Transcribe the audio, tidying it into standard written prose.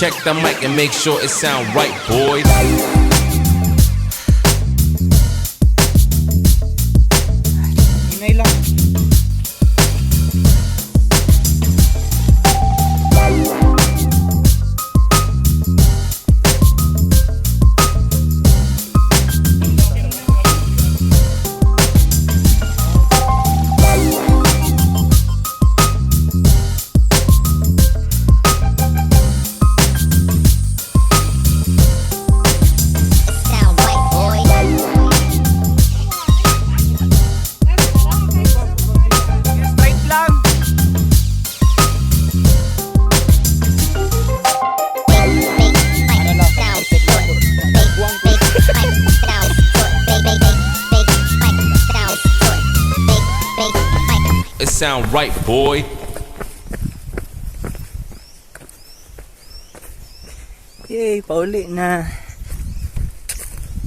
Check the mic and make sure it sound right, boys. Hinay lang. Sound right, boy. Straight lang. Big, big, bike, sound, foot. Big, big, bike, sound, foot. Big, big, big, big, bike, sound, foot. Big, big, bike. It sound right, boy. Yay, pauli na.